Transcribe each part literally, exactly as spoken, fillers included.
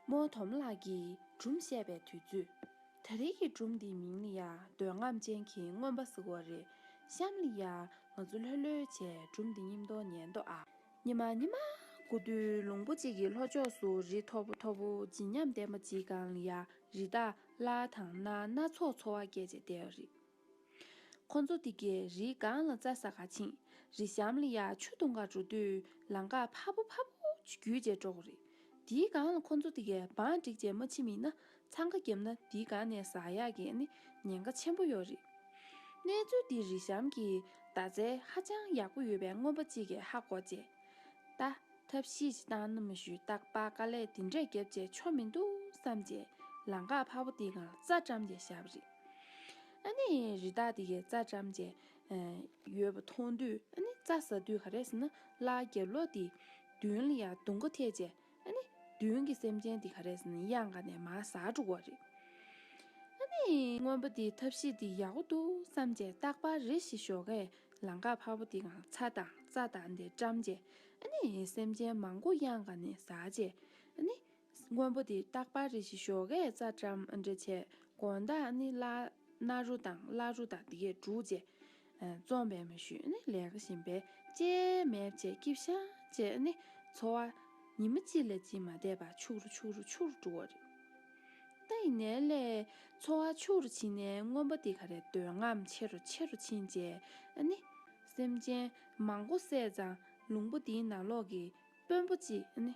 རྨོ་དོམ་ལགས་ཀྱིས་སྒྲུང་བཤད་པའི་དུས་ཚོད། ད་རེས་ཀྱི་སྒྲུང་འདིའི་མིང་ལ་ཡ་འདོད་རྔམ་ཅན་གྱི་རྔོན་པ་ཟེར་གྱི་ཡོད་རེད། གཤམ་ལ་ཡ་ང་ཚོ་ལྷོད་ལྷོད་བྱས་སྒྲུང་འདི་མཉམ་དུ་ཉན་དོ་ཨ། ཉི་མ་ཉི་མ་དགུན་དུས་ལུང་པ་གཅིག་གི་ལྷོ་ཕྱོགས་སུ་རི་མཐོ་པོ་མཐོ་པོ་བརྗིད་ཉམས་ལྡན་པ་གཅིག་སྒང་ལ་ཡ་རི་དྭགས་ལྷ་དང་ནགས་སྣ་ཚོགས་འཚོ་བ་སྐྱེལ་བྱས་བསྡད་ཡོད་རེད། ཁོ་ཚོ་དེ་གས་རིའི་སྒང་ལ་རྩྭ་ཟ་ག་ཕྱིན། རི་གཤམ་ལ་ཡ་ཆུ་འཐུང་ག་འགྲོ་དུས་ལམ་ཁ་ཕར་བུ་ཕར་བུ་ཅིག་བརྒྱུད་བྱས་འགྲོ་གི་རེད། དེའི་སྒང་ལ་ཁོ་ཚོ་དེ་གས་བང་བསྒྲིགས་བྱས་མ་ཕྱིན་པ་ཡིན་ན་འཚང་ཁ་བརྒྱབ་ན་དེའི་སྒང་ནས་ཟ་ཡག་གི་ནི་ཉེན་ཁ་ཆེན་པོ་ཡོད་རེད། གནས་ཚུལ་འདི་རི་གཤམ་གྱི་མདའ་རྩལ་ཧ་ཅང་ཡག་པོ་ཡོད་པའི་རྔོན་པ་གཅིག་གིས་ཧ་གོ་བྱས། ད་ཐབས་ཤེས་ཤིག་བཏང་ན་མ་ཞུས་རྟག་པར་དཀའ་ལས་འདི་འདྲས་བརྒྱབ་བྱས་ཆོ་མི་འདུག་བསམ་བྱས་ལམ་ཁ་ཕར་བུ་དེའི་སྒང་ལ་རྩྭ་བཀྲམ་བྱས་བཞག་པ་རེད། ཨ་ནི་རི་དྭགས་དེ་གས་རྩྭ་བཀྲམ་བྱས་ཡོད་པ་མཐོང་དུས་ཨ་ནི་རྩྭ་ཟ་དུས་ག་རེ་ཟེར་ན་ལྷ་རྒྱབ་ལོགས་དེ་མདུན་ལ་ཡ་མདུང་ཁ་ཐེག་བྱས་ཨ་ནི་མདུན་གྱི་སེམས་ཅན་དེ་ག་རེ་ཟེར་ན་གཡང་ག་ནས་མར་ཟག་འགྲོ་གི་རེད། ཨ་ནི་རྔོན་པ་དེས་ཐབས་ཤེས་དེ་ཡག་པོ་འདུག་བསམ་བྱས་རྟག་པར་རེ་ཞིག་ཞོགས་ཀས་ལམ་ཁ་ཕར་བུ་དེ་སྒང་ཚྭ་དང་རྩྭ་དང་དེ་བཀྲམ་བྱས་ཨ་ནི་སེམས་ཅན་མང་པོ་གཡང་ག་ནས་ཟག་བྱས་ཨ་ནི། རྔོན་པ་དེས་རྟག་པར་རེ་ཞིག་ཞོགས་ཀས་རྩྭ་བཀྲམ་ཨ་འདྲ་བྱས་དགོང་དག་ནི་ལྷ་ནག་རོ་དང་ལྷ་རོ་དང་དེ་གས་སྒྲུག་བྱས་འཛོམས་པས་མ་ཞུས་ནི་ལས་ཀ་བཞིན་པས་ཅེས་མེད་བྱས་སྐྱིད་ཤང་བྱས་ནི་འཚོ་བ་ཉི་མ་གཅིག་ལས་གཅིག་མ་བསྡད་པར་ཕྱུག་རུ་ཕྱུག་རུ་ཕྱུག་རུ་འགྲོ་བ་རེད། ད་ཡིན་ནའི་ལས་འཚོ་བ་ཕྱུག་རུ་ཕྱིན་ནས་རྔོན་པ་དེ་ག་རེ་འདོད་རྔམ་ཆེ་རུ་ཆེ་རུ་ཕྱིན་བྱས་ནི་སེམས་ཅན་མང་པོ་བསད་ཙང་ལུང་པ་དེའི་ནང་ལོགས་ཀྱི་དཔོན་པོ་གཅིག་ནི་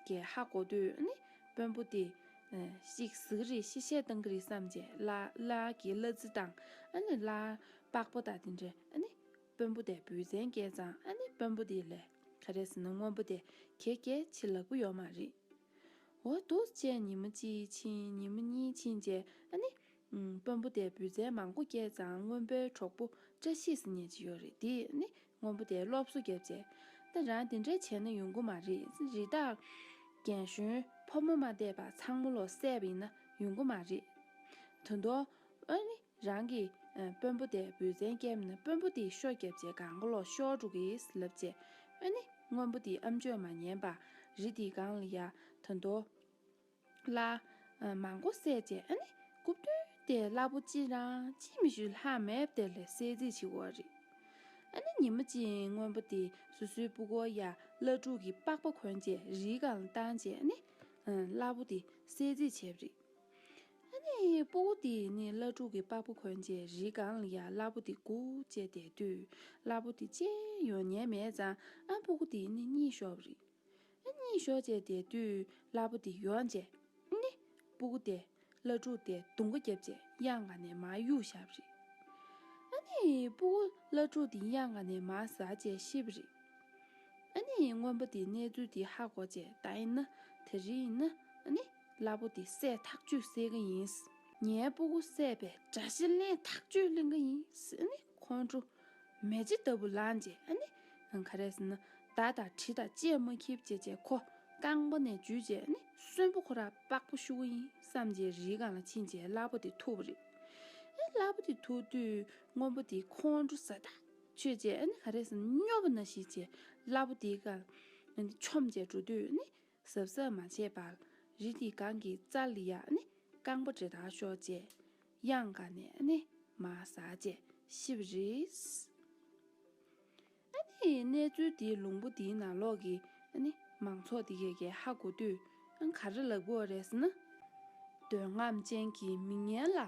གས་ཧ་གོ་དུས་ནི་དཔོན་པོ་དེ་ཤིག་ཟིག་རེད་ཤི་བཤད་བཏང་གི་རེད་བསམ་བྱས་ལ་ལ་གི་གླ་རྩི་དང་ཨ་ནི་ལ་པགས་པ་དང་དེ་འདྲས་ཨ་ནི་དཔོན་པོ་དེ་འབུལ་ཚན་བསྐྱལ་ཙང་ཨ་ནི་དཔོན་པོ་དེ་ལས་ག་རེ་ཟེར་ན་རྔོན་པོ་དེ་གས་གས་ཆི་ལག་པོ་ཡོད་མ་རེད། འོ་འདུག་སེ་བྱས་ཉི་མ་གཅིག་ཕྱིན་ཉི་མ་གཉིས་ཕྱིན་བྱས་ཨ་ནི། དཔོན་པོ་དེ་འབུལ་ཚན་མང་པོ་བསྐྱལ་ཙང་རྔོན་པོའི་གྲོགས་པོ་བཀྲ་ཤིས་ཟེར་མཁན་ཅིག་ཡོད་རེད་དེ་ནི་རྔོན་པོ་དེ་སློབ་གསོ་བརྒྱབ་བྱས། ད་རང་དེ་འདྲས་བྱས་ན་ཡོང་གི་མ་རེད་རི་དྭགས་རྒན་གཞོན་ཕོ་མོ་མ་བསྡད་པར་ཚང་མ་ལོ་བསད་པ་ཡིན་ན་ཡོང་གི་མ་རེད། ད་དུང་ཨ་ནི་རང་གི་དཔོན་པོ་དེ་འབུལ་ཚན་བསྐྱལ་མིན་ན་དཔོན་པོ་དེ་ཤོ་བརྒྱབ་བྱས་གང་ག་ལོག་ཤོར་འགྲོ་གི་ལབ་བྱས་ཨ་ནི་རྔོན་པོ་དེ་ཨམ་ཅོག་མ་ཉན་པར་རི་དེའི་སྒང་ལ་ཡ་ད་དུང་། ལ། མང་པོ་བསད་བྱས་ཨ་ནི་རྐུབ་སྟོད་དེ་གླ་པོ་གཅིག་རང་གཅིག་མི་ཞུ་ལྷག་མེད་དེ་ལས་བསད་རྩིས་བྱེད་དགོས་རེད། ཨ་ནི་ཉི་མ་གཅིག་རྔོན་པོ་དེ་སོ་སོའི་སྤུ་གུ་ཡ་གླ་ཕྲུག་གི་པགས་པ་གོན་བྱས་རིའི་སྒང་ལ་བཏང་བྱས་ཨ་ནི་གླ་པོ་དེ་བསད་རྩིས་བྱས་པ་རེད། ཨ་ནི་སྤུ་གུ་དེ་ནི་གླ་ཕྲུག་གི་པགས་པ་གོན་བྱས་རིའི་སྒང་ལ་ཡ་གླ་པོ་དེ་སྒུག་བྱས་བསྡད་དུས་གླ་པོ་དེ་ཅི་ཡང་ཡོང་མཁན་མེད་ཙང་ཨ་སྤུ་གུ་དེ་ནི་གཉིད་ཤོར་བ་རེད། ཨ་གཉིད་ཤོར་བྱས་བསྡད་དུས་གླ་པོ་དེ་ཡོང་བྱས་ཨ་ནི་སྤུ་གུ་དེ་གླ་ཕྲུག་དེ་མདུང་ག་བརྒྱབ་བྱས་གཡང་ག་ནས་མར་གཡུགས་བཞག་པ་རེད། ཨ་ནི་སྤུ་གུ་གླ་ཕྲུག་དེ་གཡང་ག་ནས་མར་ཟག་བྱས་ཤི་བ་རེད། ཨ་ནི་རྔོན་པོ་དེ་གནས་ཚུལ་དེ་ཧ་གོ་བྱས་ད་ཡིན་ན་དེ་རིང་ཡིན་ན་ཨ་ནི་གླ་པོ་དེ་བསད་ཐག་གཅོད་བསད་གི་ཡིན། ངའི་སྤུ་གུ་བསད་པའི་དགྲ་ཤ་ལེན་ཐག་གཅོད་ལེན་གི་ཡིན་ཟེར་ཨ་ནི་ཁོང་ཁྲོ་མེ་ལྕེ་ལྟ་བུ་ལངས་རྗེས་ཨ་ནི་ག་རེ་ཟེར་ན་མདའ་དང་གྲི་དང་ལྕེ་མ་འཁྱེར་བྱས་བྱས་ཁོ་རྐང་པ་ནས་འཇུས་རྗེས་ཨ་ནི་གསོན་པོ་ཁོ་རང་པགས་པོ་བཤུ་གི་ཡིན་བསམ་རྗེས་རིའི་སྒང་ལ་ཕྱིན་རྗེས་གླ་པོ་དེ་ཐུག་པ་རེད། ཨ་གླ་པོ་དེ་ཐུག་དུས་རྔོན་པོ་དེ་ཁོང་ཁྲོ་ཟ་ཐག་ཆོད་རྗེས་ཨ་ནི་ག་རེ་ཟེར་ན་སྨྱོ་བ་ནང་བཞིན་བྱས་གླ་པོ་དེའི་སྒང་ཨ་ནི་མཆོངས་རྗེས་འགྲོ་དུས་ཨ་ནི། གཟབ་གཟབ་མ་བྱས་པར་རི་དེའི་སྒང་གི་རྩ་ལ་ཡ་ནི་རྐང་པ་འདྲེ་ལྟར་ཤོར་རྗེས་གཡང་ག་ནས་ནི་མར་ཟག་བྱས་ཤི་བ་རེད། ཨ་ནི་གནས་ཚུལ་དེའི་ལུང་པ་དེའི་ནང་ལོགས་ཀྱི་ཨ་ནི་མང་ཚོགས་དེ་གས་གས་ཧ་གོ་དུས་ཨ་ག་རེ་ལབ་དགོས་རེད་ཟེར་ན། འདོད་རྔམ་ཅན་གྱི་མི་ངན་ལ།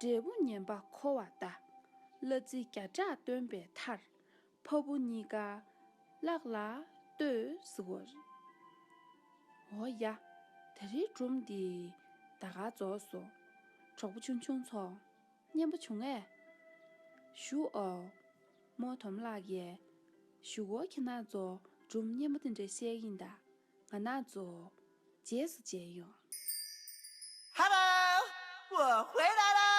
འབྲས་བུ་ངན་པ་འཁོར་བར་གདའ། གླ་རྩི་བརྒྱ་ཕྲག་བཏོན་པའི་མཐར། ཕ་བུ་གཉིས་ཀ་བརླག་ལ་ལྟོས་ཟེར་བ་རེད། འོ་ཡ། ད་རེས་སྒྲུང་འདི་ད་ག་རྫོགས་སོང་། གྲོགས་པོ་ཆུང་ཆུང་ཚོ། སྙན་པོ་བྱུང་ངས། ཞུ་ཨོ། རྨོ་དོམ་ལགས་ཀྱིས། ཞུ་གོ་ཁྱེད་རང་ཚོ་སྒྲུང་སྙན་པོ་དེ་འདྲ་བཤད་ཀྱིན་གདའ། ང་རང་ཚོ་རྗེས་སུ་མཇལ་ཡོང་། Hello，我回来啦！